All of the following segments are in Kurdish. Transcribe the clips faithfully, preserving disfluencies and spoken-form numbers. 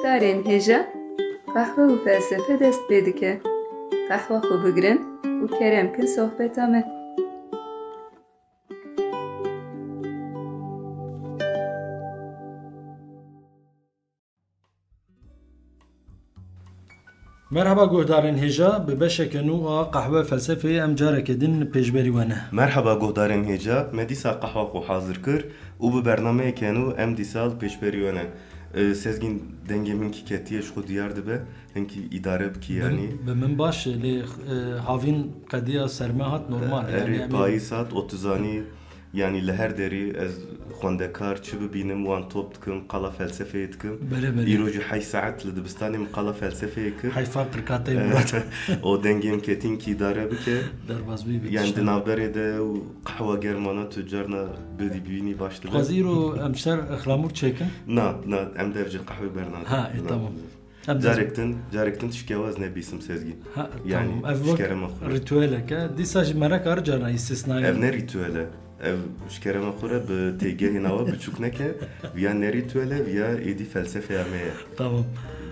Darên hêja, qehwe û felsefe dest pê dike. Qehwa xwe bigirin û kerem kin sohbeta me. Merhaba guhdarên hêja, bi beşeke nû a Qehwe Felsefeyê em careke din pêşberî we ne. Merhaba guhdarên hêja, me dîsa qehwa xwe hazir kir û bi bernameyeke nû em dîsa li pêşberî we ne. E, Sezgîn, dengê min kî ketiye, ji xwe diyar dibe, hinkî îdare bikî yanî. Bi min baş e, lê, e, havîn qediya ser me hat normal. E, yanî erê, em ê payîz hat, û tu zanî, yanî li her derî ez xwendekar çi bibînim, wan top dikim, qala felsefeyê dikim. Belê, belê. Îro jî heyş saet li dibistanê min qala felsefeyê kir. Heyfa qirkateyê Murat. O dengê min ketîn kî îdare bike. Derbas bî, bî. Yanî di navberê de û qehwa germana tu carna bidî bînî baş dibe. Xwezî îro em şer ixlamûr çêkin? Na, na, em dev ji qehwê bernakin. Ha, e, tamam. Em carek din, carek din tişkî ez nebîsim Sezgî. Ha, yanî, tamam. Ev wek rîtuelek e. Dîsa jî me re kar carna îstisnayê. Ev ne rîtuel e. Ev ji kerema xwe re bi têgehê nawa biçûk neke. Viya ne rîtuel e, viya êdî felsefeya me ye. Tamam.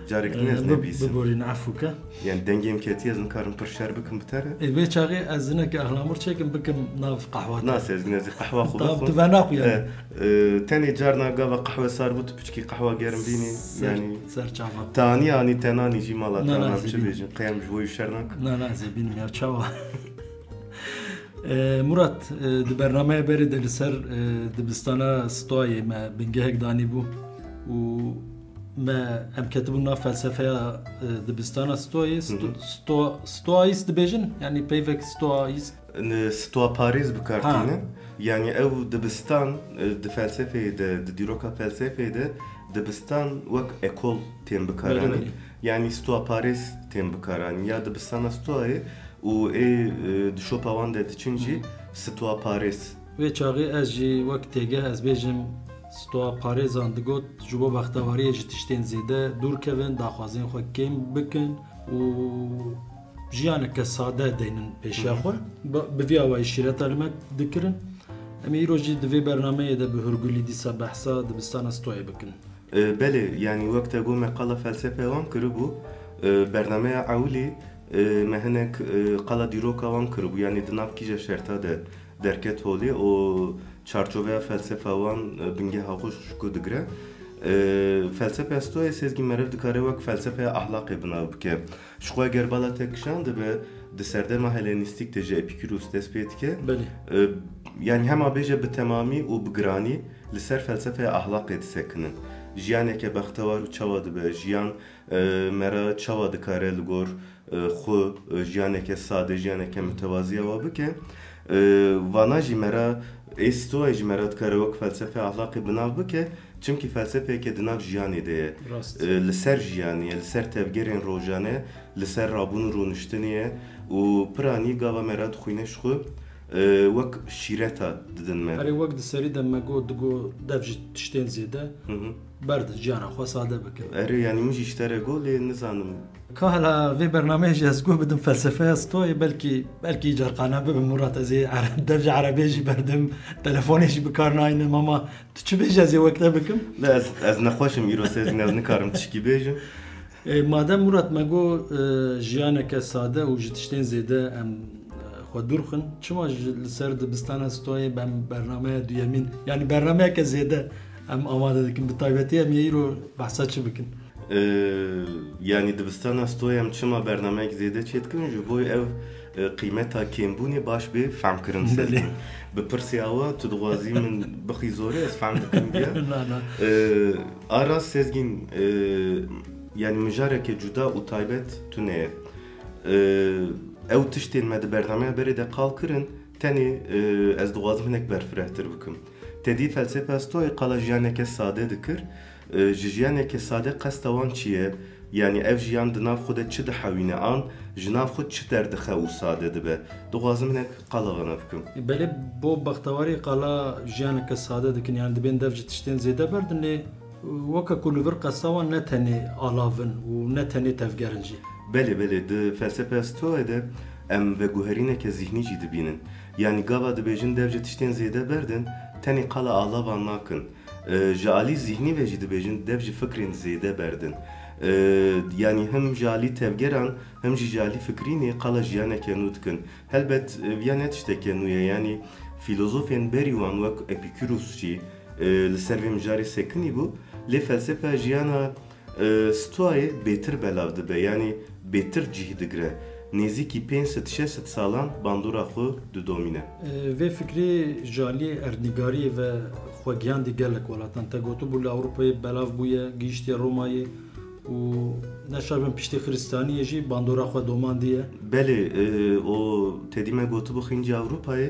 Carek din ez nebîsim. Biborîn, efû ke. Yanî dengê min ketiye, ez nikarim pir şer bikim bi te re. Ê, vê çaxê ez hinekî ixlamûr çêkim bikim nav qehwa te. Na Sezgîn, ez ê qehwa xwe bixwim. Tamam, tu venaxwe yanî. E, E, tenê carna gava qehwe sar bû, tu piçkî qehwa germ bînî, ser, yanî ser çava. Tanî anî tenanî jî mala te, na, na, em çi bêjin, qeyem ji bo wî şer nakin. Na, na, ez ê bînim ya, çawa. E, Murat, e, di bernameya berê de li ser, e, dibistana Stoayê me bingehek danî bû û me em ketibûn nav felsefeya, e, dibistana Stoayê. Sto-, Sto-, Stoayîs dibêjin, yanî peyvek Stoayîs. Stoaparêz bi kar tîne. Yanî ew dibistan, e, di felsefeyê de, di dîroka felsefeyê de dibistan wek ekol tên bikaranîn. Belê, belê. Yanî stoaparêz tên bikaranîn. Ya dibistana Stoayê û ê, e, di şopa wan de diçin jî stoaparêz. Vê çaxê ez jî wek têgeh ez bêjim, stoaparêzan digot, ji bo bextewariyê ji tiştên zêde dûr kevin, daxwazên xwe kêm bikin û jiyaneke sade deynin pêşiya xwe. Bi, bi vî awayî şîreta li me dikirin. Em ê îro jî di vê bernameyê de bi hûrgulî dîsa behsa dibistana Stoyê bikin. E, belê, yanî wek te got me qala felsefe wan kiribû. E, bernameya ewilî, e, me hinek, e, qala dîroka wan kiribû. Yanî di nav kîja şerta de derket holê û çarçoveya felsefa wan, e, bingeha xwe ji ku digire. E, felsefeya Stoyê Sezgî meriv dikare wek felsefeya ahlaqê bi nav bike. Ji xwe eger bala te kişandibe, di serdema Helenîstîk de ji Epîkûros dest pê dike. Belê. E, yanî hema bêje bi temamî û bi giranî li ser felsefeya ahlaqê disekinin. Jiyaneke bextewar û çawa dibe, jiyan, e, me re çawa dikare li gor, e, xwe, e, jiyaneke sade, jiyaneke mutewazî awa bike. E, vana jî me re, ê Stoayê jî me re dikare wek felsefeya ahlaqê bi nav bike. Çimkî felsefeyeke di nav jiyanê de ye. Rast. E, li ser jiyanê ye, li ser tevgerên rojane, li ser rabûn û rûniştinê ye û piranî gava me re dixwîne ji xwe, e, wek şîreta didin me. Erê, wek di serî de me got, digo dev ji tiştên zêde Hı hı. berdin, jiyana xwe sade bikin. Erê, yanî min jî ji te re got, lê nizanim. Ka hela vê bernameyê jî ez guh bidim felsefeya Stoyê, belkî, belkî îcar qane bibim, Murat, ez ê ere-, dev ji erebê jî berdim, telefonê jî bi kar naynim, ama tu çi bêjî ez ê wek te bikim? Ne, ez, ez nexweş im, îro Sezgîn, ez nikarim tişkî bêjim. E, madem Murat me got, e, jiyaneke sade û ji tiştên zêde em, e, xwe dûr xin, çima ji, li ser dibistana Stoyê em bernameya duyemîn, yanî bernameyeke zêde em amade dikin, bi taybetî em ê îro behsa çi bikin? E, yanî dibistana Stoyê em çima bernameyek zêde çêdikin? Ji bo ev, e, qîmeta kêmbûnê baş bê fehmkirin. Belê. Sezgîn. Bi pirsê awa tu dixwazî min bixî zorê, ez fehm dikim biya. Na, na. E, a rast Sezgîn, e, yanî mijareke cuda û taybet tune ye. E, ew tiştên me di bernameya berê de qal kirin, tenê, e, ez dixwazim hinek berfirehtir bikim. Te dî felsefa Stoyê qala jiyaneke sade dikir. E, ji jiyaneke sade qesta wan çi ye? Yanî ev jiyan di nav xwe de çi dihewîne an ji nav xwe çi derdixe û sade dibe? Dixwazim hinek qala vana bikim. Belê, bo bextewarî qala jiyaneke sade dikin, yanî dibên dev ji tiştên zêde berdin, lê weke ku li vir qesta wan ne tenê alav in û ne tenê tevger in jî. Belê, belê, di felsefa Stoyê de em veguherîneke zîhnî jî dibînin. Yanî gava dibêjin dev ji tiştên zêde berdin, tenê qala alavan nakin. E, ji alî zîhnî ve jî dibêjin dev ji fikrên zêde berdin. E, yanî him ji alî tevgeran, him jî ji alî fikrînê qala jiyaneke nû dikin. Helbet, e, viya ne tişteke nû ye, yanî fîlozofên berî wan wek Epîkûros jî, e, li ser vê mijarê sekinî bû, lê felsefa jiyana, e, Stoayê bêtir belav dibe, yanî bêtir cih digire. Nêzîkî pênc sed şeş sed salan bandora xwe didomîne. E, vê fikrê ji aliyê erdnîgariyê ve xwe gihand gelek welatan. Te gotibû li Ewropayê belav bûye, gihiştiye Romayê û neşabin piştî Xiristaniyê jî bandora xwe domandiye. Belê, e, o tedî me gotibû xîncî Ewropayê,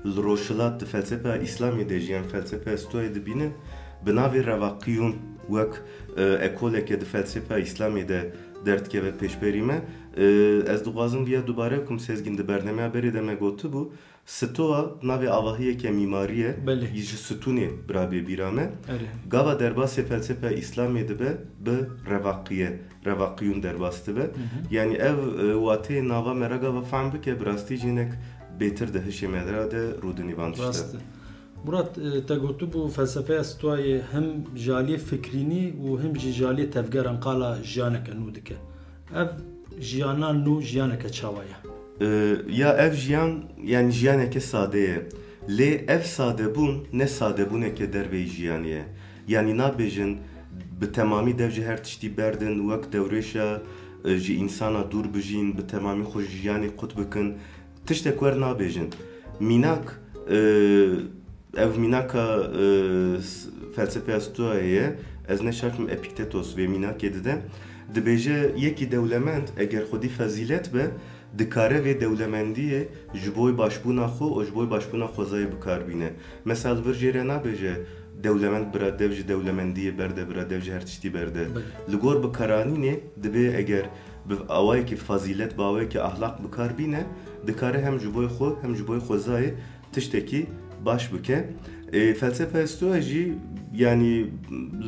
li Rojhilat di felsefa Îslamê de jî em felsefa Stoayê dibînin, bi navê Revaqiyûn wek, e, ekoleke di felsefa Îslamê de derdikeve pêşberî me. E, ez dixwazim viya dubare bikim, Sezgîn, di bernameya berê de me gotibû, Stoa navê avahiyeke mîmarî ye, Belê. Ji stûnê birabê bîra me. Erê. Gava derbasê felsefa Îslamê dibe bi Revaqiye, Revaqiyûn derbas dibe. Hı hı. Yanî ev, e, wateyê nava me re gava fehm bike, bi rastî jî hinek bêtir di hişê me de rûdinî van tişte. Rast e. Murat, e, te gotibû felsefeya Stoayê him ji aliyê fikrînî û him jî ji aliyê tevgeran qala jiyaneke nû dike. Ev jiyana nû jiyaneke çawa ye? E, ya ev jiyan, yanî jiyaneke sade ye. Lê ev sadebûn ne sadebûneke derveyî jiyanê ye. Yanî nabêjin bi temamî dev ji her tiştî berdin, wek dewrêşa, e, ji însana dûr bijîn, bi temamî xwe ji jiyanê qut bikin. Tiştek wer nabêjin. Mînak, e, ev mînaka, e, s-, felsefeya Stoayê ye. Ez ne şaş bim, Epîktetos vê mînakê dide. Dibêje, yekî dewlemend eger xwedî fezîlet be, dikare vê dewlemendiyê ji bo başbûna xwe û ji bo başbûna xwezayê bi kar bîne. Mesela li vir jê re nabêje, dewlemend bira dev ji dewlemendiyê berde, bira dev ji her tiştî berde. Belê. Li gor bikaranînê dibê eger bi awayekî fazîlet, bi awayekî ahlak bi kar bîne, dikare hem ji bo xwe hem ji bo xwezayê tiştekî baş bike. E, felsefa Stoa jî, yanî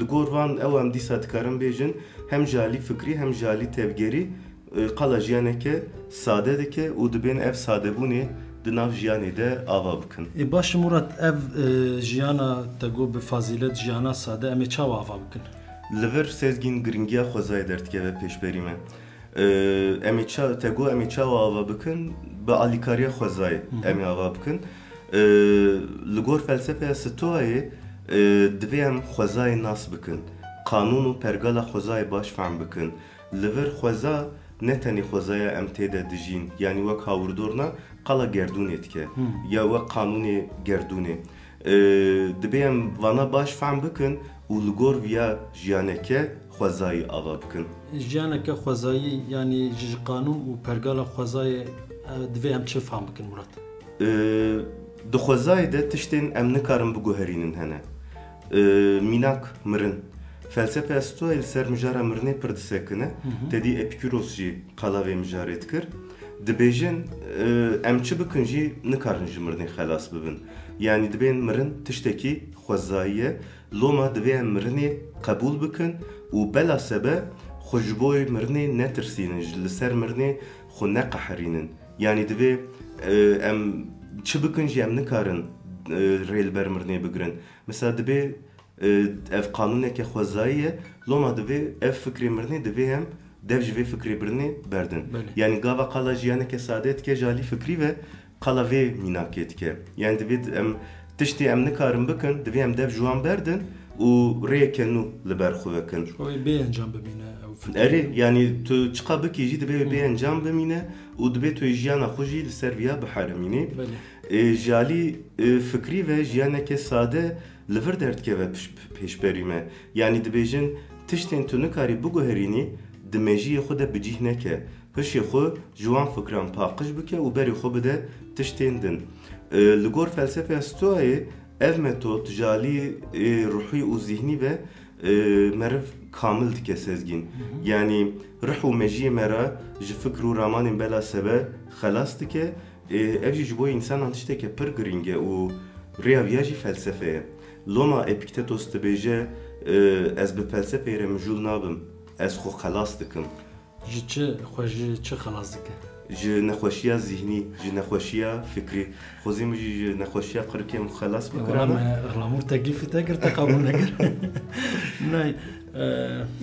li gor van ew em dîsa dikarin bêjin, hem ji alî fikrî hem ji alî tevgerî, e, qala jiyaneke sade dike û dibên ev sadebûnê di nav jiyanê de ava bikin. Ê baş e Murat, ev, e, jiyana te got bi fazîlet, jiyana sade, em ê çawa ava bikin? Li vir Sezgîn giringiya xwezayê derdikeve pêşberî me. E, em ê ça-, te got em ê çawa ava bikin? Bi alîkariya xwezayê Hı hı. em ê ava bikin. E, li gor felsefeya Stoayê, e, divê em xwezayê nas bikin. Qanûn û pergala xwezayê baş fehm bikin. Li vir xweza ne tenê xwezaya em tê de dijîn, yanî wek hawirdorna qala gerdûnê dike, Hmm. ya wek qanûnê gerdûnê. Ee, dibê em vana baş fehm bikin û li gor viya jiyaneke xwezayî ava bikin. Jiyaneke xwezayî, yanî ji, ji qanûn û pergala xwezayê, e, divê em çi fehm bikin, Murat? Ee, di xwezayê de tiştên em nikarin biguherînin hene. Ee, mînak, mirin. Felsefeya Stoayê li ser mijara mirinê pir disekine. Hı hı. Tedî Epîkûros jî qala vê mijarê dikir. Dibêjin, e, em çi bikin jî nikarin ji mirinê xelas bibin. Yanî dibên mirin tiştekî xwezayî ye. Loma divê em mirinê qebûl bikin û bela sebe xwe ji bo mirinê netirsînin, ji, li ser mirinê xwe neqeherînin. Yanî divê, e, em çi bikin jî em nikarin, e, rê li ber mirinê bigirin. Mesela dibê, e, ev qanûneke xwezayî ye, loma divê ev fikrê mirinê divê em dev ji vê fikrê mirinê berdin. Belê. Yanî gava qala jiyaneke sade dike ji alî fikrî ve qala vê mînakê dike. Yanî divê em tiştê em nikarin bikin, divê em dev ji wan berdin û rêyeke nû li ber xwe vekin. Ew ê bê encam bimîne, ew fikir. Erê, yanî tu çiqa bikî jî divê wê bê Hı. encam bimîne û divê tu jiyana xwe jî li ser viya biheremînî. Belê. Ê, ji alî, ê, fikrî ve jiyaneke sade li vir derdikeve piş-, pêşberî me. Yanî dibêjin, tiştên tu nikarî biguherînî, di mejiyê xwe de bi cih neke. Hişê xwe ji wan fikran paqij bike û berê xwe bide tiştên din. Ê, li gor felsefeya Stoayê ev metod ji alî, ê, ruhî û zihnî ve, ê, meriv kamil dike, Sezgîn. Hı hı. Yanî rih û mejiyê me re ji fikr û ramanên bela sebe xelas dike. Ê, ev jî ji bo însanan tişteke pir girîng e û rêya viya jî felsefe ye. Loma Epîktetos dibêje, ê, ez bi felsefeyê re mijûl nabim, ez xwe xelas dikim. Ji çi, xwe ji çi xelas dike? Ji nexweşiya zihnî, ji nexweşiya fikrî. Xwezî min jî ji nexweşiya qirikê min xelas Wala bikirana. Me ixlamûr teklîfî te kir, te qebûl nekir. Nay,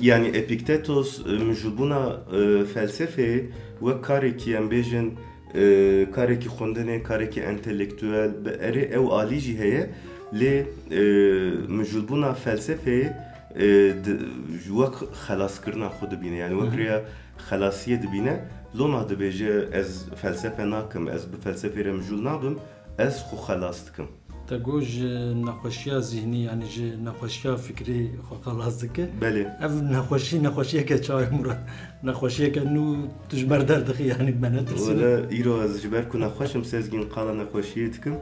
Yanî Epiktetos, e, mijûlbûna, e, felsefeyê wek karekî, em bêjin, e, karekî xwendinê, karekî entelektuel, bi erê ew alî jî heye, lê, e, mijûlbûna felsefeyê, e, di, wek xelaskirina xwe dibîne, yanî wek Hı hı. rêya xelasiyê dibîne. Loma dibêje, ez felsefe nakim, ez bi felsefê re mijûl nabim, ez xwe xelas dikim. Te got ji nexweşiya zihnî, yanî ji nexweşiya fikrî xwe xelas dike. Belê. Ev nexweşî, nexweşiyeke çawa ye Murat? Nexweşiyeke nû tu ji ber derdixî, yanî me netirsîne. Wele îro ez ji ber ku nexweş im, Sezgîn, qala nexweşiyê dikim.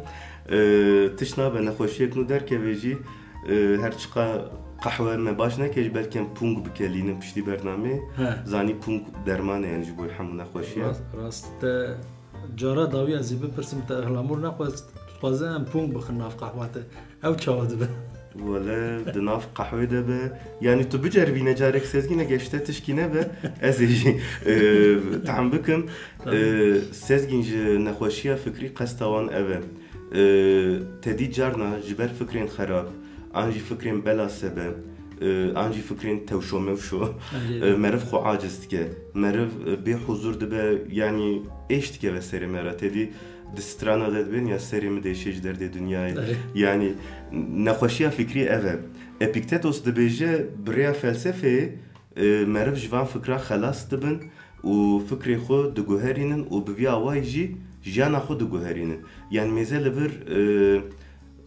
Ee, tişt nabe, nexweşiyek nû derkeve jî, ee, her çiqa qehwe me baş neke jî, belkî em pûng bikelînin piştî bernameyê. He. Zanî pûng derman e, yanî ji bo hemû nexweşiyan. Rast, rast. Te Cara dawî ez ê bipirsim, te ihlamûr nexwest, dixwaze em pûng bixin nav qehwa te. Ew çawa dibe? Wele di nav qehwê de be. Yanî tu biceribîne carek Sezgîn, eger ji te tişkî nebe, ez ê jî, e, tehm bikim. Tamam. E, Sezgîn, ji nexweşiya fikrî qesta wan ev e. E, te dî carna ji ber fikrên xerab, an jî fikrên bela sebe, e, an jî fikrên tewşo mewşo, Erê. e, meriv xwe aciz dike. Meriv, e, bê huzur dibe, yanî êş dikeve serê me re. Te dî di strana de dibên ya serê min diêşe ji derdê dinyayê. Erê. Yanî nexweşiya fikrî ev e. Epiktetos dibêje, bi rêya felsefeyê, e, meriv ji van fikra xelas dibin û fikrê xwe diguherînin û bi vî awayî jî jiyana xwe diguherînin. Yanî mêze li vir, e,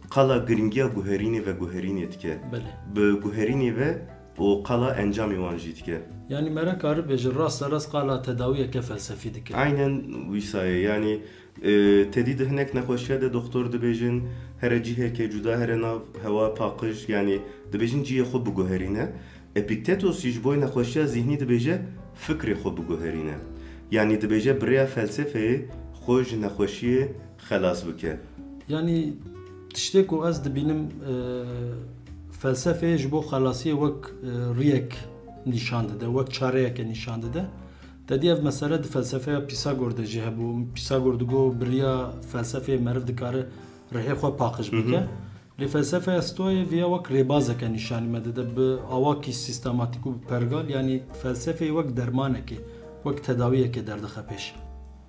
qala giringiya guherînê veguherînê dike. Belê. Bi guherînê ve û qala encamê wan jî dike. Yanî me re karibêje rasterast qala tedawiyeke felsefî dike. Aynen wisa ye. Yanî, e, te dî di hinek nexweşiya de doktor dibêjin, here ciheke cuda, here nav hewa paqij, yanî dibêjin cihê xwe biguherîne. Epiktetos jî ji bo nexweşiya zihnî dibêje, fikrê xwe biguherîne. Yanî dibêje bi rêya felsefeyê xwe ji nexweşiyê xelas bike. Yanî tiştê ku ez dibînim, e, felsefeyê ji bo xelasiyê wek, e, riyek nîşan dide, wek çareyeke nîşan dide. Te dî ev mesele di felsefeya Pîsagor de jî hebû. Pîsagor digot, bi riya felsefeyê meriv dikare rihê xwe paqij Hı hı. bike. Lê felsefeya Stoyê viya wek rêbazeke nîşanî me dide, bi awakî sîstematîk û bi pergal, yanî felsefeyê wek dermanekê, wek tedawiyekê derdixe pêş.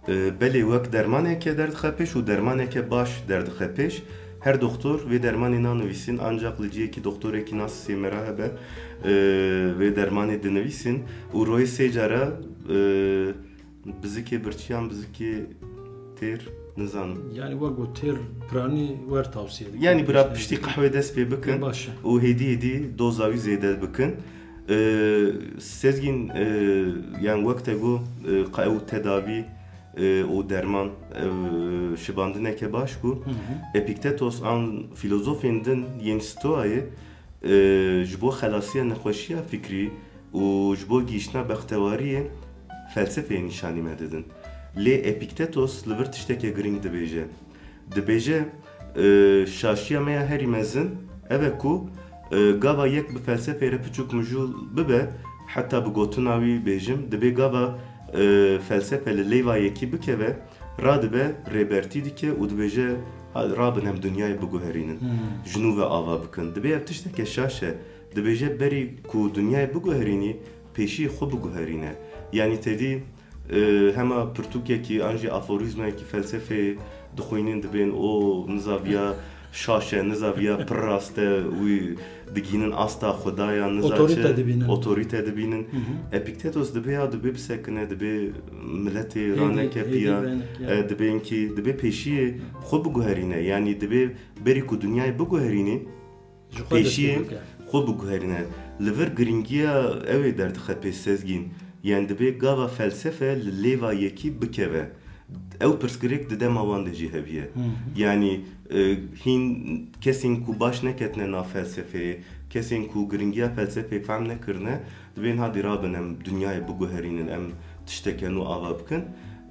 E, belê, wek dermaneke derdixe pêş û dermaneke baş derdixe pêş. Her doktor vê dermanê nanivîsin, ancak li cihekî doktorekî nas sê me re hebe, e, vê dermanê dinivîsin û royê sê cara, e, bizikê birçî yan bizikê têr, nizanim. Yanî wek got têr piranî wer tavsiye dikim. Yanî bira piştî qehwê dest pê bikin Baş e. û hêdî hêdî doza wî zêde bikin. Ee, Sezgîn, e, yan wek te got, e, qe ew tedavî, e, û derman, e, şibandineke baş bû. Hı hı. Epiktetos an filozofên din yên Stoayê, e, ji bo xelasiya nexweşiya fikrî û ji bo gihîştina bextewariyê felsefeyê nîşanî me didin. Lê Epiktetos li vir tişteke girîng dibêje. Dibêje, e, şaşiya me ya herî mezin ev e ku, e, gava yek bi felsefeyê re piçûk mijûl bibe, heta bi gotina wî bêjim, dibê gava, e, felsefe li lêva yekî bikeve, radibe, rêbertî dike û dibêje, "Hadi rabin em dinyayê biguherînin, Hmm. ji nû ve ava bikin." Dibê ev tişteke şaş e. Dibêje, "Berî ku dinyayê biguherînî, pêşî xwe biguherîne." Yanî te dî, e, hema pirtûkekî an jî aforîzmayekî felsefeyê dixwînin, dibên, "O, nizaviya şaş e, nizaviya pir rast e, wî digihînin asta Xwedaya, niza Otorîte çi, dibînin. otorîte dibînin." Hı hı. Epiktetos dibê ya, dibê bisekine, dibê miletê Hêdî, raneke hêdî piya, benek, ya. e, dibên kî, dibê pêşiyê xwe biguherîne. Yanî dibê berî ku dinyayê biguherînî, Ji xwe dest pêşiyê pê bike. xwe biguherîne. Li vir girîngiya ew ê derdixe pê Sezgîn. Yanî dibê gava felsefe li lêva yekî bikeve. Ew pirsgirêk di dema wan de jî hebiye. Hı hı. Yanî, e, hîn kesên ku baş neketine nav felsefeyê, kesên ku giringiya felsefeyê fehm nekirine, dibên hadî rabin em dinyayê biguherînin, em tişteke nû ava bikin.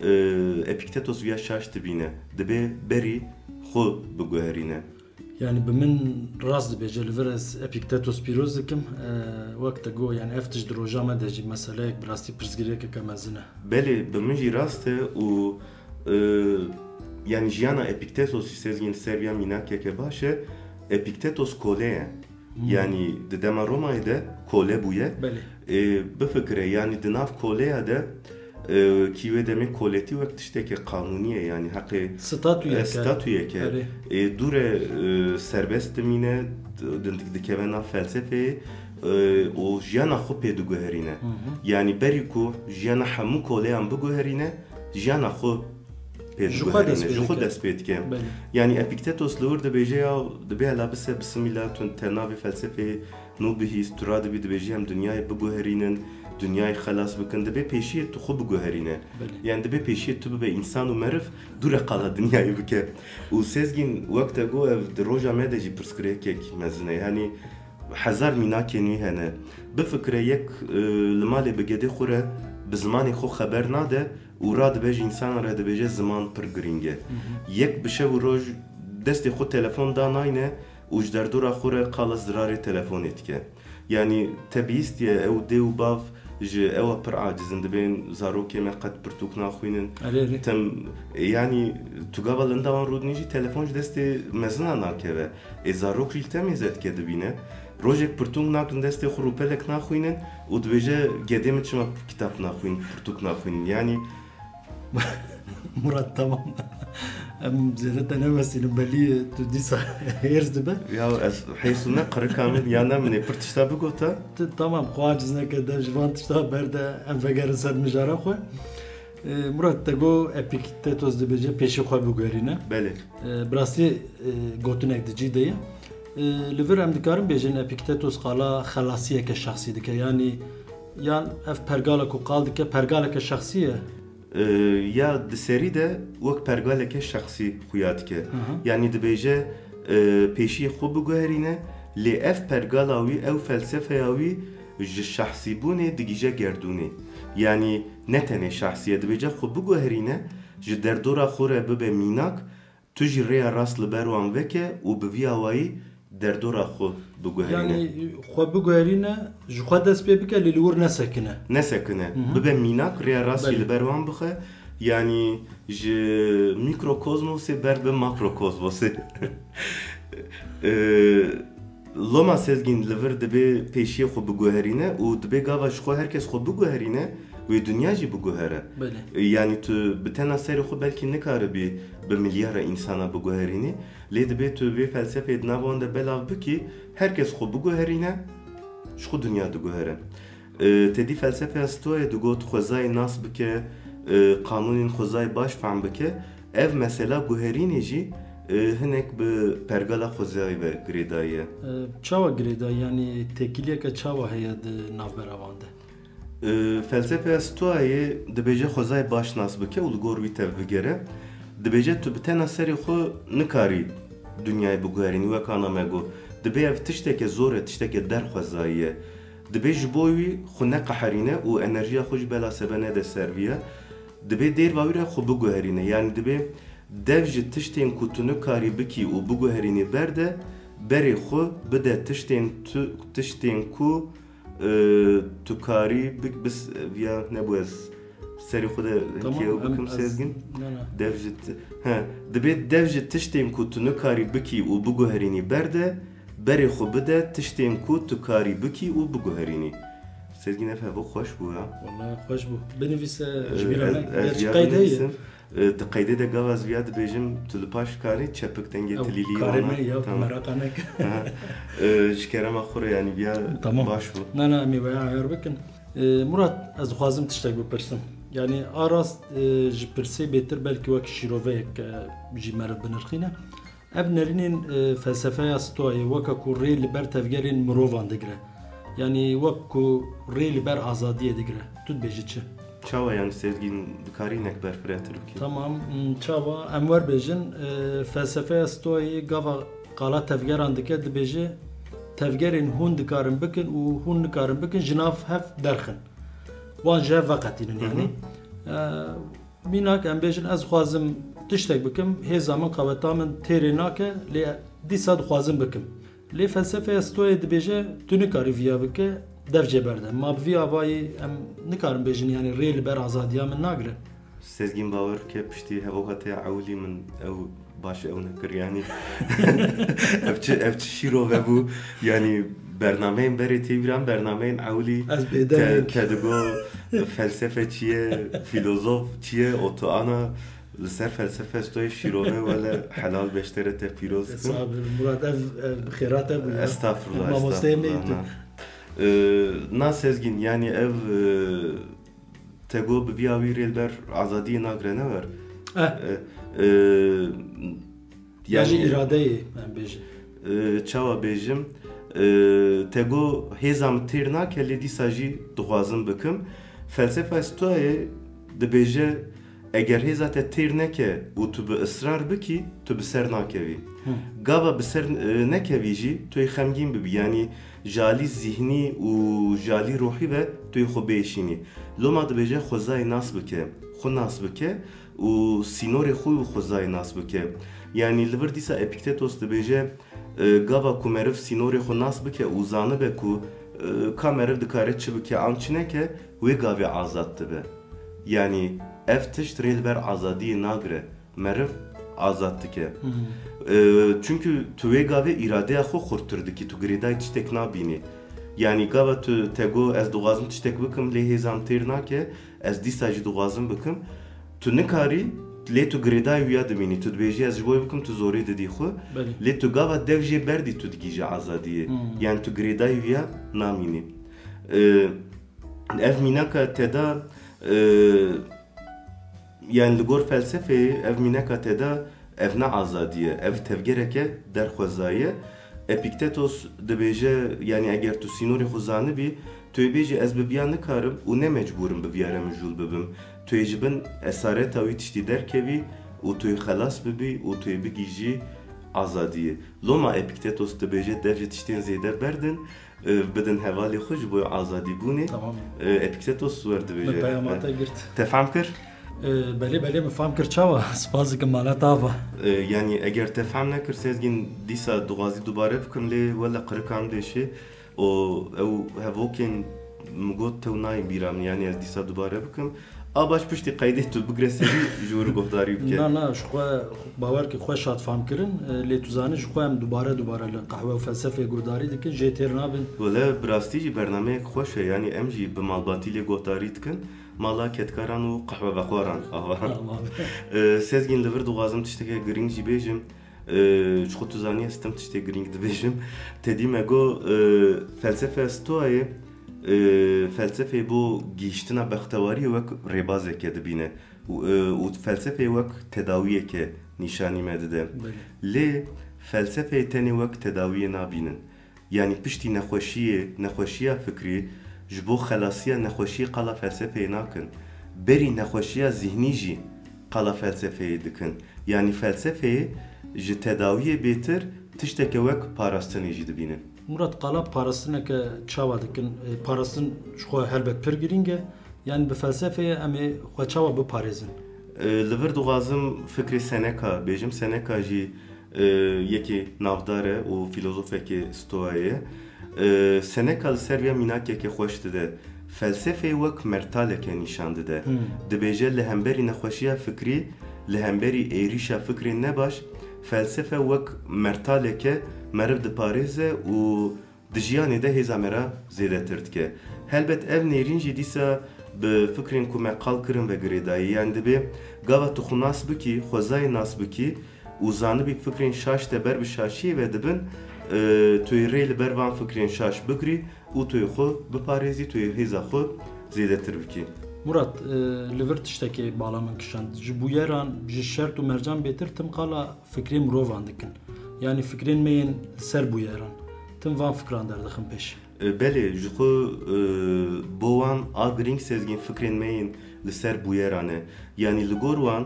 E, Epiktetos viya şaş dibîne. Dibê berî xwe biguherîne. Yanî bi min rast dibêje, li vir ez Epiktetos pîroz dikim. E, wek te got, yanî ev tişt di roja me de jî meseleyek bi rastî pirsgirêkeke mezin e. Belê, bi min jî rast e û, e, yanî jiyana Epiktetosî Sezgîn ser viya mînakeke baş e. Epiktetos kole ye. Yanî di dema Romayê de kole bûye. Belê. Ê, bifikire, yanî di nav koleya de, e, kî wê demê koletî wek tiştekê qanûnî ye, yanî heqê, Statuyeke. e, statuyeke. Erê. Ê, dûre, e, serbest dimîne, di-, di-, dikeve nav felsefeyê, e, û jiyana xwe pê diguherîne. Hı hı. Yanî berî ku jiyana hemû koleyan biguherîne, jiyana xwe pê Ji xwe diguherîne, dest pê ji xwe dike. dest pê dike. Belê. Yanî Epiktetos li wir dibêje ya, dibê hela bise bisimîla tu te navê felsefeyê nû bihîst, tu radibî dibêjî em dinyayê biguherînin, dinyayê xelas bikin, dibê pêşiyê tu xwe biguherîne. Belê. Yanî dibê pêşiyê tu bibe însan û meriv, dûre qala dinyayê bike. Û Sezgîn, wek te got, ev di roja me de jî pirsgirêkek mezin e. Yanî hezar mînakên wî hene. Bifikire yek, e, li malê bi gedê xwe re bi zimanê xwe xeber nade û radibe ji însanan re dibêje ziman pir girîng e. Hı hı. Yek bi şev û roj destê xwe telefon danayne û ji derdora xwe re qala zirarê telefonê dike. Yanî te bihîstiye ew dê û bav ji ewa pir aciz in, dibên zarokê me qet pirtûk naxwînin. Erê, erê. Tim, yanî tu gava linda wan rûdinî jî telefon ji destê mezina nakeve. Ê zarok jî li te mêze dike dibîne. Rojek pirtûk nakin destê xwe rûpelek naxwînin û dibêje gedê min çima kitap naxwîn, pirtûk naxwînin. Yanî Murat, tamam. Em zêde te newestînin, belî tu dîsa hêrs dibe. Ya ez hêrs û ne qirika min ya ne min ê pir tişta bigota. Tu tamam, xwe aciz neke, dev ji van tişta berde, em vegerin ser mijara xwe. E, Murat, te got Epiktetos dibêje pêşî xwe biguherîne. Belê. E, bi rastî, e, gotinek di cî de ye. E, li vir em dikarin bêjin Epiktetos qala xelasiyeke şexsî dike. Yanî, yan ev pergala ku qal dike, pergaleke şexsî ye? E, ya di serî de wek pergaleke şexsî xuya dike. Hı hı. Yanî dibêje, e, pêşiyê xwe biguherîne, lê ev pergala wî, ew felsefeya wî ji şahsîbûnê digihîje gerdûnê. Yanî ne tenê şahsî ye, dibêje xwe biguherîne, ji derdora xwe re bibe mînak, tu jî rêya rast li ber wan veke û bi vî awayî derdora xwe biguherîne. Yanî xwe biguherîne, ji xwe dest pê bike, lê li wir nesekine. Nesekine, Hı hı. bibe mînak, rêya rast jî Belê. li ber wan bixe. Yanî ji mîkrokozmosê ber bi makrokozmosê. Ee, Loma Sezgîn li vir dibê pêşiyê xwe biguherîne û dibê gava ji xwe her kes xwe biguherîne, wê dinya jî biguhere. Belê. Yanî tu bi tena serê xwe belkî nikaribî bi milyara însana biguherînî, lê dibê tu vê felsefeyê di nav wan de belav bikî, her kes xwe biguherîne, ji xwe dinya diguhere. E, tedî felsefeya Stoayê digot xwezayê nas bike, e, qanûnên xwezayê baş fehm bike. Ev mesela guherînê jî, e, hinek bi pergala xwezayê ve girêdayî ye. E, çawa girêdayî, yanî têkiliyeke çawa heye di navbera wan de? E, felsefeya Stoayê dibêje xwezayê baş nas bike û li gor wî tevbigere. Dibêje tu bi tena serê xwe nikarî dinyayê biguherînî, wek ana me got. Dibê ev tişteke zor e, tişteke derxwezayî ye. Dibê ji bo wî xwe neqeherîne û enerjiya xwe jî bela sebe nede ser viya. Dibê dêrva wî re xwe biguherîne. Yanî dibê dev ji tiştên ku tu nikarî bikî û biguherînî berde, berê xwe bide tiştên tu, tiştên ku, e, tu karî bik-, bis-, viya nebû ez serê xwe de Tamam, hinkê ew em, bikim ez, Sezgin. Ne, ne. Dev ji ti-, he, dibê dev ji tiştên ku tu nikarî bikî û biguherînî berde, berê xwe bide tiştên ku tu karî bikî û biguherînî. Sezgîn, ev hevok xweş bû ya. Wala xweş bû. Binivîse Ee, ji bîra ez, me. ez Gerçi ya qeyd heye. binivîsim. Ee, di qeydê de gava ez viya dibêjim, tu li paş karî çepik dengê Ew tilîlî karê wana. me ya, Tamam. Meraqa neke. Aha. Ee, ji kerema xwe re, yanî viya Tamam. baş bû. Na, na, em ê veya ayar bikin. Ee, Murat, ez dixwazim tiştek bipirsim. Yanî a rast, e, ji pirsê bêtir belkî wek şîroveyek, e, jî meriv binirxîne. Ev nerînên, e, felsefeya Stoayê weke ku rê li ber tevgerên mirovan digire. Yanî wek ku rê li ber azadiyê digire. Tu dibêjî çi? Çawa, yanî Sezgîn, dikarî hinek berfirehtir bikî? Tamam, m, çawa? Em wer bêjin, e, felsefeya Stoayê gava qala tevgeran dike, dibêje tevgerên hûn dikarin bikin û hûn nikarin bikin ji nav hev derxin. Wan ji hev veqetînin Hı hı. yanî. E, Mînak em bêjin, ez dixwazim tiştek bikim, hêza min, qeweta min têrê nake, lê dîsa dixwazim bikim. Lê felsefeya Stoyê dibêje, tu nikarî viya bike, dev jê berde. Ma bi vî avayî em nikarin bêjin, yanî rê li ber azadiya min nagire. Sezgîn, bawer bike, piştî hevoka te ya ewilî min ew Baş ew nekir, yanî ev çi, ev çi şîrove bû, yanî bernameyên berê tê bîran, bernameyên ewilî Ez bêdeng. Te digo felsefe çi ye, filozof çi ye, oto ana li ser felsefe stoyê şîrove, wele helal beştere te pîroz dikim. Sabir Murat, ev, ev bi xêra te bû ya. Estağfurullah, Mamosteyê me estağfurullah, tu. Na. Ee, na Sezgin, yanî ev, e, te got bi vî awî rê li ber azadiyê nagire, ne wer? Eh. E, e, Ya jî îradeyê, em bêjin. E, çawa bêjim? E, te got hêza min têr nake, lê dîsa jî dixwazim bikim. Felsefa Stoayê dibêje, eger hêza te têr neke û tu bi israr bikî, tu bi ser nakevî. Gava bi ser, e, nekevî jî, tu yê xemgîn bibî. Yanî ji alî zîhnî û ji alî ruhî ve tu yê xwe bêşînî. Loma dibêje xwezayê nas bike, xwe nas bike û sînorê xwe û xwezayê nas bike. Yanî li vir dîsa Epiktetos dibêje, e, gava ku meriv sînorê xwe nas bike û zanibe ku, e, ka meriv dikare çi bike an çi neke, wê gavê azad dibe. Yanî ev tişt rê li ber azadiyê nagire, meriv azad dike. E, çunku tu wê gavê îradeya xwe xurttir dikî, tu girêdayî tiştek nabînî. Yanî gava tu te got ez dixwazim tiştek bikim, lê hêza min têr nake, ez dîsa jî dixwazim bikim. Tu nikarî, lê tu girêdayî wîya dimînî. Tu dibêjî ez ji bo wê bikim, tu zorê didî xwe. Belê. Lê tu gava dev jê berdî, tu digihîjî azadiyê. Yanî tu girêdayî wîya namînî. E, ev mînaka te da, e, yanî li gor felsefeyê ev mînaka te da, ev ne azadî ye, ev tevgereke derxwezayî ye. Epiktetos dibêje, yanî eger tu sînorê xwe zanibî, tu yê bêjî ez bi viya nikarim û ne mecbûr im bi viya re mijûl bibim. Tu yê ji bin esareta wî tiştî derkevî û tu yê xelas bibî û tu yê bigihîjî azadiyê. Loma Epiktetos dibêje dev ji tiştên zêde berdin, e, bidin hevalê xwe ji bo azadîbûnê. Tamam. E, Epiktetos wer dibêje. Bi peyama te girt. Te fam kir? E, belê, belê, min fam kir, çawa? Spas dikim, mala te ava. E, yanî eger te fam nekir Sezgin, dîsa dixwazî dubare bikim, lê wele qirika min dêşê. O, ew hevokên min got tew nayên bîra min, yanî ez dîsa dubare bikim. A baş, piştî qeydê tu bigire serî ji wir guhdarî bike. Na, na, ji xwe bawer ki xwe şat fam kirin, e, lê tu zanî ji xwe em dubare dubare li qehwe û felsefeyê guhdarî dikin, jê têr nabin. Wele bi rastî jî bernameyek xweş e, yanî em jî bi malbatî lê guhdarî dikin. Mala kedkaran û qehwevexwaran ava. Aman. E, Sezgin, li vir dixwazim tişteke girîng jî bêjim. E, ji xwe tu zanî ez tim tiştê girîng dibêjim. Te dî me got, e, felsefe Stoayê, e, felsefeyê bo gihîştina bextewariyê wek rêbazeke dibîne. Û, e, û felsefeyê wek tedawiyeke nîşanî me dide. Belê. Lê felsefeyê tenê wek tedawiyê nabînin. Yanî piştî nexweşiyê, nexweşiya fikrî, ji bo xelasiya nexweşiyê qala felsefeyê nakin. Berî nexweşiya zîhnî jî qala felsefeyê dikin. Yanî felsefeyê ji tedawiyê bêtir tişteke wek parastinê jî dibînin. Murat, qala parastineke çawa dikin? E, parastin ji xwe helbet pir girîng e. Yanî bi felsefeyê em ê xwe çawa biparêzin? E, li vir dixwazim fikrê Seneca bêjim. Seneca jî, e, yekê navdar e û filozofekê Stoa ye. E, Seneca li ser vê mînakeke xweş dide. Felsefeyê wek mertaleke nîşan dide. Dibêje li hemberî nexweşiya fikrî, li hemberî êrîşa fikrên nebaş, felsefe wek mertaleke meriv diparêze û di jiyanê de hêza me re zêdetir dike. Helbet ev nêrîn jî dîsa bi fikrên ku me qal kirin ve girêdayî. Yanî dibê gava tu xwe nas bikî, xwezayê nas bikî û zanibî fikrên şaş te ber bi şaşiyê ve dibin, e, tu yê rê li ber van fikrên şaş bigirî û tu yê xwe biparêzî, tu yê hêza xwe zêdetir bikî. Murat, e, li vir tiştekê bala min kişand. Ji bûyeran, ji şert û mercan bêtir tim qala fikrê mirovan dikin. Yanî fikrên me yên li ser bûyeran. Tim van fikran derdixin pêş. E, belê, ji xwe, e, bo wan a girîng Sezgîn fikrên me yên li ser bûyeran e. Yanî li gor wan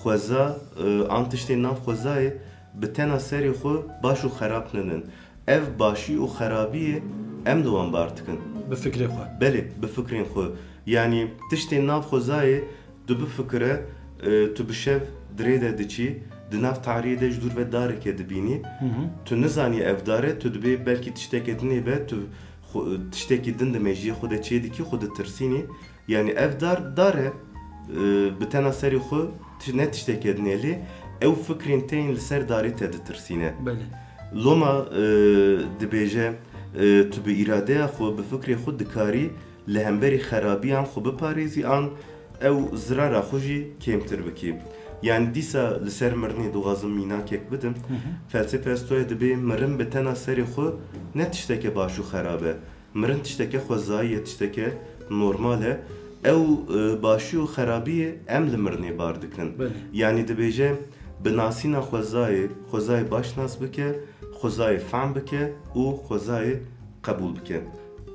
xweza, e, an tiştên nav xwezayê bi tena serê xwe baş û xerab ninin. Ev başî û xerabiyê em li wan bar dikin. Bi fikrê xwe. Belê, bi fikrên xwe. Yanî tiştên nav xwezayê tu bifikire, e, tu bi şev dirê de diçî, di nav tariyê de ji dûr ve dareke dibînî. Tu nizanî ev dar e, tu dibê belkî tişteke dinê be, tu xwe, tiştekî din di mejiyê xwe de çê dikî, xwe ditirsînî. Yanî ev dar, dar e, e, bi tena serê xwe ti-, ne tişteke dinê lê Ew fikrên te yên li ser darê te ditirsîne. Belê. Loma e, dibêje, e, tu bi îradeya xwe, bi fikrê xwe dikarî li hemberî xerabiyan xwe biparêzî an ew zirara xwe jî kêmtir bikî. Yanî dîsa li ser mirinê dixwazim mînakek bidim. Felsefeya Stoyê dibê mirin bi tena serê xwe ne tişteke baş û xerab e. Mirin tişteke xwezayî ye, tişteke normal e. Ew e, başî û xerabiyê em li mirinê bar dikin. Belê. Yanî dibêje bi nasîna xwezayê, xwezayê baş nas bike, xwezayê fehm bike û xwezayê qebûl bike.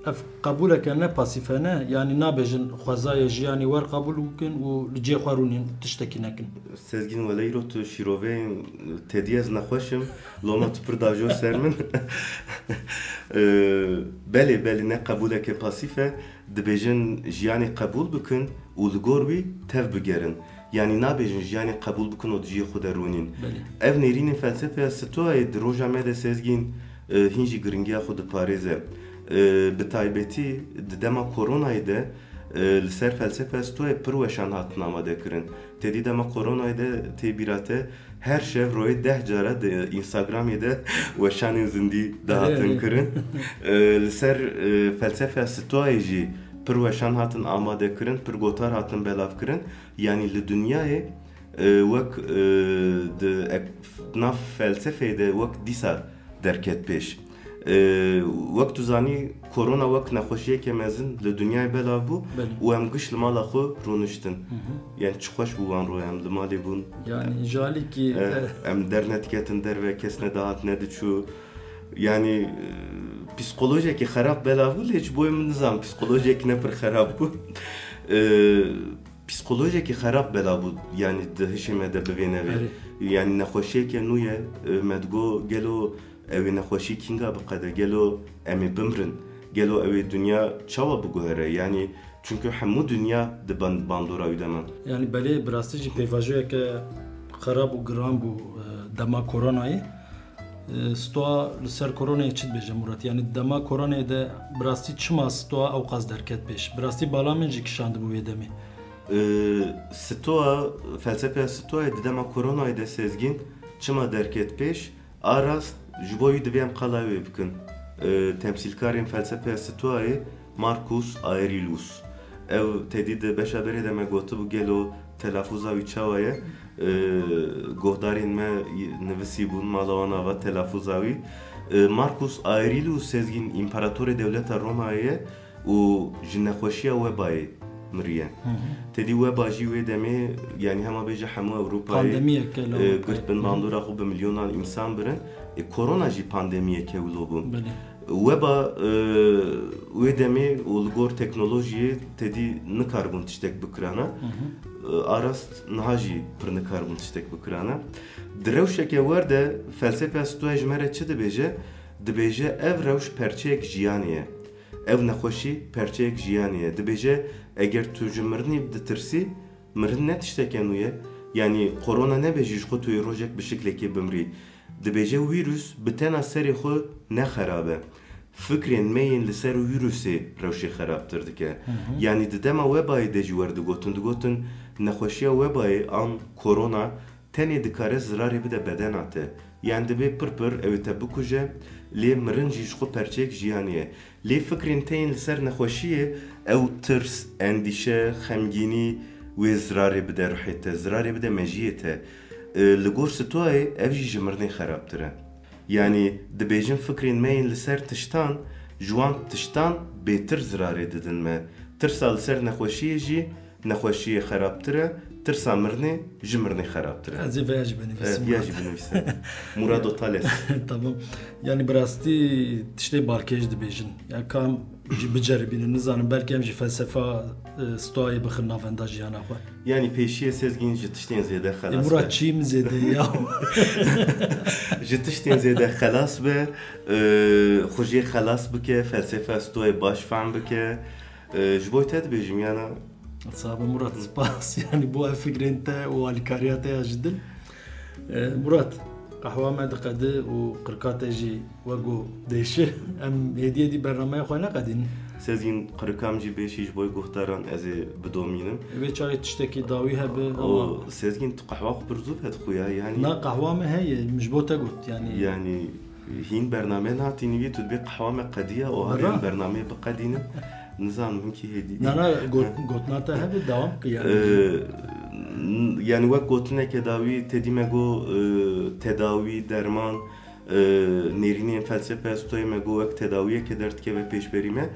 Ev qebûleke ne pasîf e ne, yanî nabêjin xwezayê jiyanê wer qebûl bikin û li cê xwe rûnîn tiştekî nekin. Sezgîn, wele îro tu şîroveyên tedî ez nexweş im, loma tu pir dajo ser min. Ee, belê, belê ne qebûleke pasîf e, dibêjin jiyanê qebûl bikin û li gor wî tev bigerin. Yanî nabêjin jiyanê qebûl bikin û di cihê xwe de rûnîn. Belê. Ev nêrînên felsefeya Stoayê di roja me de Sezgîn e, hîn jî giringiya xwe diparêze. E, bi taybetî di dema koronayê de e, li ser felsefeya Stoayê pir weşan hatin amade kirin. Tedî dema koronayê de tê bîra te her şev royê deh cara di Instagramê de weşanên zindî dihatin Erê. kirin. E, li ser e, felsefeya Stoayê jî pir weşan hatin amade kirin, pir gotar hatin belav kirin. Yanî li dinyayê e, wek e, di ek, nav felsefeyê de wek dîsa derket pêş. E, wek tu zanî, korona wek nexweşiyeke mezin li dinyayê belav bû Belê. û em giş li mala xwe rûniştin. Yanî çi xweş bû wan royan, li malê bûn. Yanî ji alîkî E, em dernediketin derve, kes nedihat nediçû. Yanî e, psîkolojekî xerab belav bû, lê ji bo min nizam psîkolojekî ne pir xerab bû. E, psîkolojekî xerab belav bû, yanî di hişê me de bivê nevê. Erê. Yanî nexweşiyeke nû ye, e, me digo gelo ew ê nexweşî kînga biqede, gelo em ê bimrin, gelo ew ê dinya çawa biguhere, yanî çunku hemû dinya di ban-, bandora wî de man. Yanî belê bi rastî jî pêvajoyeke xerab û giran bû e, dema koronayê. E, Stoa li ser koronayê çi dibêje Murat? Yanî dema koronayê de bi rastî çima Stoa ewqas derket pêş? Bi rastî bala min jî kişandibû wê demê. E, Stoa, felsefeya Stoayê di dema koronayê de Sezgîn çima derket pêş? A rast, ji bo wî divê em qala wê bikin. E, temsîlkarên felsefeya Stoayê Marcus Aurelius. Ev tedî di beşa berê de me gotibû gelo telafûza wî çawa ye? E, guhdarên me nivisî bûn, mala wan ava telafûza wî. E, Marcus Aurelius Sezgîn împaratorê dewleta Romayê ye û ji nexweşiya webayê miriye. Tedî weba jî wê demê, yanî hema bêje hemû Ewropayê Pandemiyeke li e, Ewropayê. Girt bin bandora xwe bi milyonan însan birin. E, korona jî pandemiyeke wilo bû. Belê. Weba e, wê demê û li gor teknolojiyê tedî nikarbûn tiştek bikirana. E, a rast niha jî pir nikarbûn tiştek bikirana. Di rewşeke wer de felsefeya Stoayê ji me re çi dibêje? Dibêje ev rewş perçeyek jiyanê ye. Ev nexweşî perçeyek jiyanê ye. Dibêje eger tu ji mirinî ditirsî, mirin ne tişteke nû ye. Yanî korona nebêjî ji xwe tu yê rojek bi şiklekê bimrî. Dibêje wîrus bi tena serê xwe ne xerab e. Fikrên me yên li ser wîrusê rewşê xerabtir dike. Yanî di dema webayê de jî wer digotin, digotin nexweşiya webayê an korona tenê dikare zirarê bide bedena te. Yanî dibê pir pir ew ê te bikuje, lê mirin jî ji xwe perçeyek jiyanê ye. Lê fikrên te yên li ser nexweşiyê, ew tirs, endîşe, xemgînî wê zirarê bide ruhê te, zirarê bide mejiyê te. E, li gor Stoayê ev jî ji mirinê xerabtir e. Yanî dibêjin fikrên me yên li ser tiştan, ji wan tiştan bêtir zirarê didin me. Tirsa li ser nexweşiyê jî nexweşiyê xerabtir e, tirsa mirinê ji mirinê xerabtir e. Ez ê veya jî binivîsim. Evet, ya jî binivîsim. Murado Thales. Tamam. Yanî bi rastî tiştê balkêş dibêjin. Ya kam jî biceribînin, nizanim belkî em jî felsefa e, Stoayê bixin navenda jiyana xwe. Yanî pêşiyê Sezgîn ji tiştên zêde xelas be. Murat çî min zêde ya. Ji tiştên zêde xelas be, e, xwe jê xelas bike, felsefa Stoyê baş fehm bike. E, ji bo te dibêjim yana. Sabe Murat, spas yanî bo ev fikrên te û alîkariya te ya ji dil. E, Murat, qehwa me diqedi û qirka te jî wego dêşi. Em hêdî hêdî bernameya xwe neqedînin. Sezgîn, qirika min jî bêşî ji bo guhdaran ez ê bidomînim. Vê çaxê tiştekî dawî hebe ama. O Sezgîn, tu qehwa xwe pir zû vedixwe ya, yanî. Na, qehwa min heye, min ji bo te got, yanî. Yanî, hîn bername nehatî nîvî, tu dibê qehwa me qediya, oha em bernameyê biqedînin. Nizanim hinkî hêdî. Na, na, got-, gotina te hebe, dewam bike, yanî. Ee, n-, yanî wek gotineke dawî, te dî me got, e, tedawî, derman, e, nêrînên felsefe stoyê me got wek tedawiyeke derdikeve pêşberî me,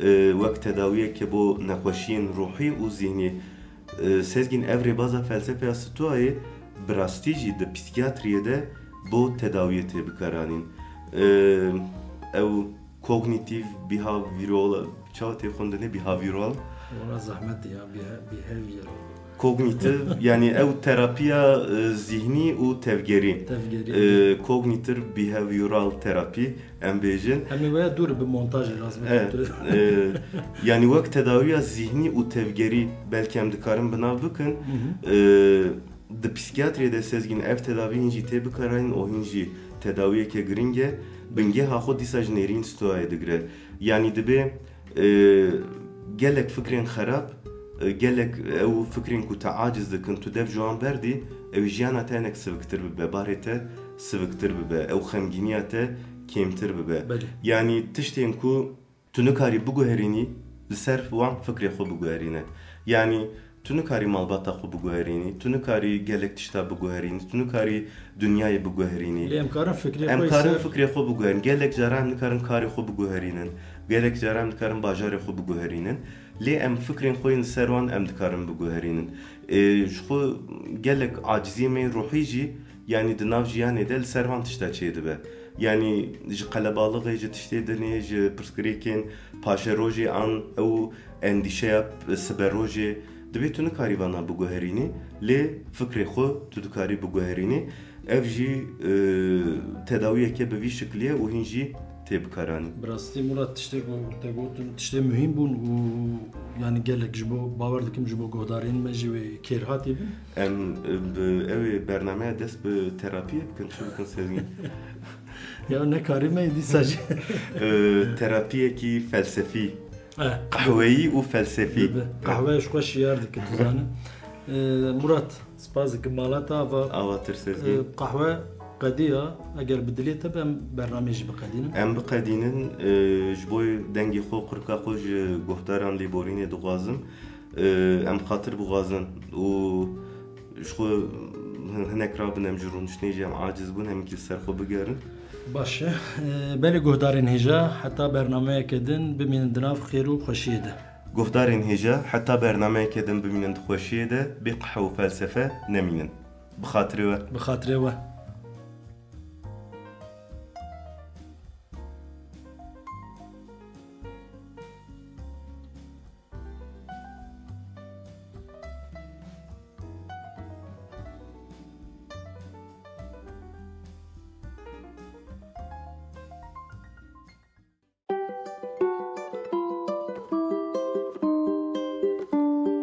e, wek tedawiyeke bo nexweşiyên ruhî û zihnî. E, Sezgîn, ev rêbaza felsefeya stoyê bi rastî jî di psîkiyatriyê de bo tedawiyê tê bikaranîn. E, ew kognîtîv, behavioral, çawa tê xwendinê, behavioral? Wala zehmet e ya, beha-, behavioral. Kognîtîv, yanî ew terapiya, e, zihnî û tevgerî. Tevgerî. E, cognitive behavioral therapy, em bêjin. Em ê waya dûr bi montajê, rast bike. Evet, e, yanî wek tedawiya zihnî û tevgerî belkî em dikarin bi nav bikin. E, di psîkiyatriyê de, Sezgîn, ev tedavî hîn jî tê bikaranîn û hîn jî tedawiyeke giring e. Bingeha xwe dîsa ji nêrîn stoyê digire. Yanî dibê, e, gelek fikrên xerab, e, gelek ew fikrên ku te aciz dikin, tu dev ji wan berdî, ew jiyana te hinek siviktir bibe, barê te siviktir bibe, ew xemgîniya te kêmtir bibe. Belê. Yanî tiştên ku tu nikarî biguherînî, li ser wan fikrê xwe biguherîne. Yanî tu nikarî malbata xwe biguherînî, tu nikarî gelek tişta biguherînî, tu nikarî dinyayê biguherînî. Lê em karin fikrê xwe Em karin ser fikrê xwe biguherînin. Gelek caran em nikarin karê xwe biguherînin. Gelek caran em nikarin bajarê xwe biguherînin. Lê em fikrên xwe yên li ser wan em dikarin biguherînin. Ê, ji xwe gelek aciziyê me yên ruhî jî, yanî di nav jiyanê de li ser van tişta çêdibe. Yanî ji qelebalixê, ji tiştê dinê, ji pirsgirêkên paşerojê an ew endîşeya siberojê, dibê tu nikarî vana biguherînî, lê fikrê xwe tu dikarî biguherînî. Ev jî, e, tedawiyeke bi vî şiklî ye û hîn jî tê bikaranîn. Bi rastî Murat, tiştê ku te gotin, tiştê muhîm bûn û, yanî, gelek ji bo, bawer dikim ji bo guhdarên me jî wê kêrhatî bin. Em, e, bi, ew ê bernameya dest bi terapiyê bikin, çi bikin Sezgîn? Ya nekarî me dîsa jî. E, terapiyekî felsefî. Eh. Qehweyî û felsefî. Bi, bi. Qehwe ji xwe şiyar dike, tu zanî. Eh, Murat, spas dikim mala te ava. Ava tir Sezgîn. Eh, qehwe qediya, eger bi dilê te be, em bernameyê jî biqedînin. Em biqedînin, eh, ji bo dengê xwe, qirika xwe ji guhdaran lêborînê dixwazim. Eh, em xatir bixwazin û ji xwe hin-, hinek rabin, em ji rûniştinê jî em aciz bûn, em li ser xwe bigerin. Baş e. Belê guhdarên hêja, heta bernameyeke din bimînin di nav xêr û xweşiyê de. Guhdarên hêja, heta bernameyeke din bimînin di xweşiyê de, bê qehwe û felsefe nemînin. Bi xatirê we. Bi xatirê we.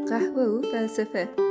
Qehwe û felsefe.